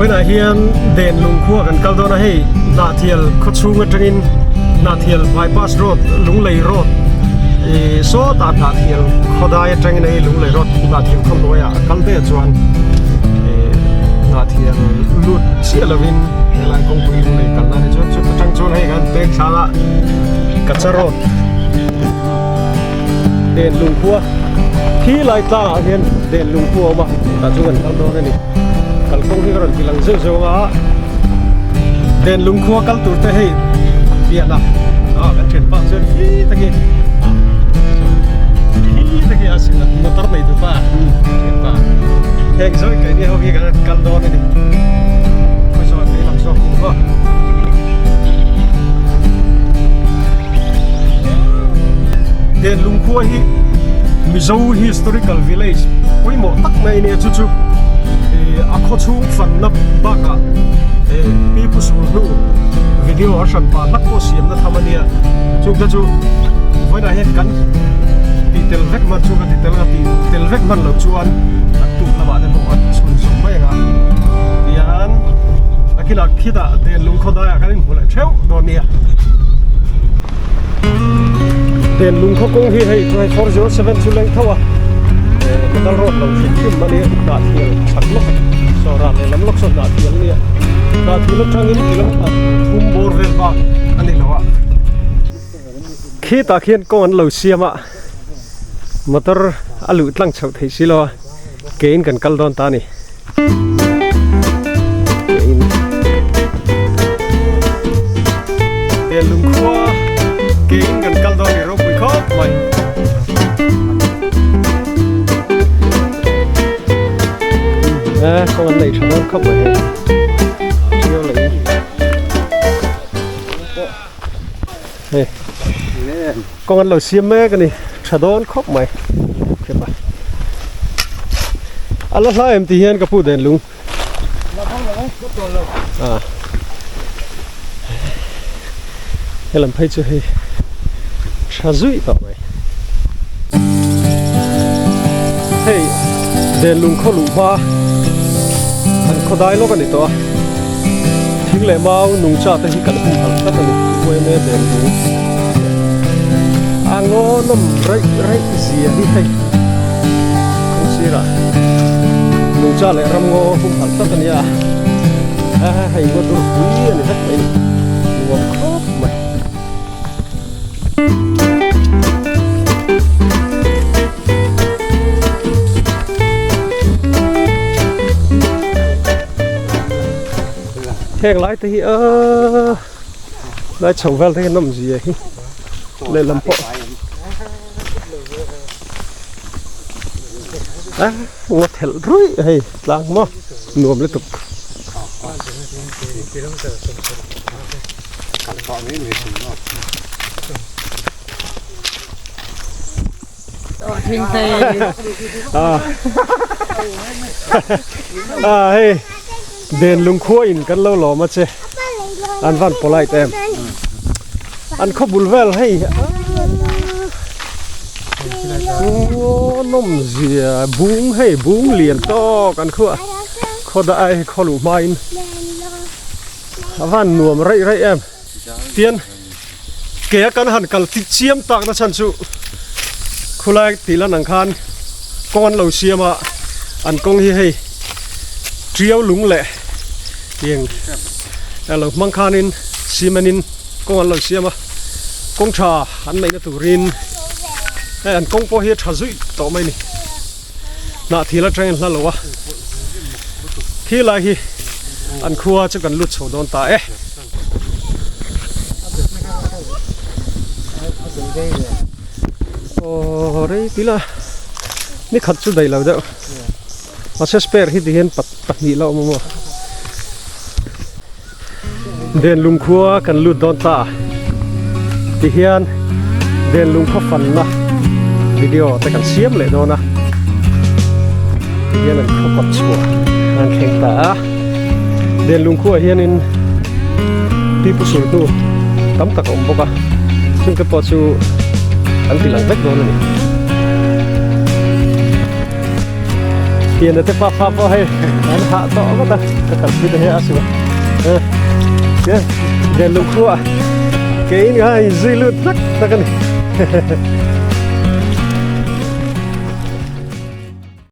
Vawiinah hian Denlung khua kan kal dawn a, hei Hnahthial khawchhung atangin Hnahthial bypass road Lunglei road ih sawtah Hnahthial khawdai atangin hei Lunglei road Hnahthial khaw hnuaiah a kal daih a chuan ih Hnahthial lut chiah lovin helai kawngpui Lunglei kalna a ni chuan chuta tang chuan hei kan peng thlang a Kacha road Denlung khua khi lai tlangah hian Denlung khua a awm a tah chu kan kal dawn a ni kalkawng hi ka rawn ti lang zeuh zeuh ang a Denlung khua kal tur te hei pian a ah kan then pah chuan khi taki khi taki a sin motor nei tu pa then pa heng zawi kai ni ho hi kan kal dawn a ni khawi zawn lei lam zawk in maw. Denlung khua hi Mizo historical village pawimawh tak mai a nia chu chu ih a khaw chhung fanna bakah ih pi pu sul hnu video a hran pah hlak pawh siamna tham a nia chung te chu vawiinah hian kan tih tel vek hman chu ka ti tel a tih tel vek hman loh chuan a tuk lamah te pawh a chhun zawm mai ang a tihian a kinah khitah Denlung khaw daiah khan inhmu leh theuh dawn nia. Den lungkhaw kawng hi hei hei 407 chu leng tho a metal road lo hrim hrim a nia hnah thial chak lawk saw rat lehlam lawk saw hnah thial a nia hnah thial atangin kilometer thum bawr vel bak a ni lo a khitah khian kawng an lo siam a motor a luh tlang chhoh theih si lo a kein kan kal dawn ta a ni. Lung khua kein kan kal dawn ni ropui khawp mai. Eh, kawng an nei tha dawn khawp mai hei. Ṭhiau leh in. Hei, kawng an lo siam mek a ni, tha dawn khawp mai. Khipa. A la hla em tih hian ka pu den lung. Ah. Helam phei chu hei tha zui tawh mai. Hei den lung khaw luh hma an khaw dai lawk a ni tawh a. Thing leh mau nungcha te hi kan humhalh tlat a ni uaime den lung a ngaw nawm raih raih zia hi hei kawng sirah nungcha leh ram ngaw humhalh tlat a nia a hei ngaw dur pui a ni vek mai a ni nuam khawp mai. Heng lai te hi aaa lai chho vel te hi nawm zia hi lehlam pawh a ngaw thelh ruih hei tlang maw nuam lutuk. Ah hei den lungkhua in kan lo lawm a che an van polite em an khaw bul vel hei aw nawm zia bung hei bung lian tawk an khuah khaw dah ai khaw luh hma in a van nuam raih raih em tian. Ke a kan han kal ti chiam tak na chhan chu khulai tih lan ang khan kawng an lo siam a an kawng hi hei tiau lung leh tiang a lo hmang khanin cement in kawng an lo siam a kawng tha an neihna turin hei an kawng pawh hi a tha zuih tawh mai a ni hnah thil atangin hla lo a khilai hi an khua chu kan lut chho dawn ta e. Aw rei tila ni khat chu daih lo deuh mahse spare hi ti hian pahnih la awm a maw Denlung khua kan lut dawn ta ti hian Denlung khaw fanna video te kan siam leh dawn a ti hian an khaw kawt chhuah an thleng ta a. Denlung khuaah hianin pipu sul hnu tam tak a awm bawk a chungte pawh chu an ti lang vek dawn a ni. Tiana te pa fa pawh hei an hah tawh ngawt a ka kalpui te hi a su a tian Lianlung khua keiin kha in zui lut hnak hnak a ni.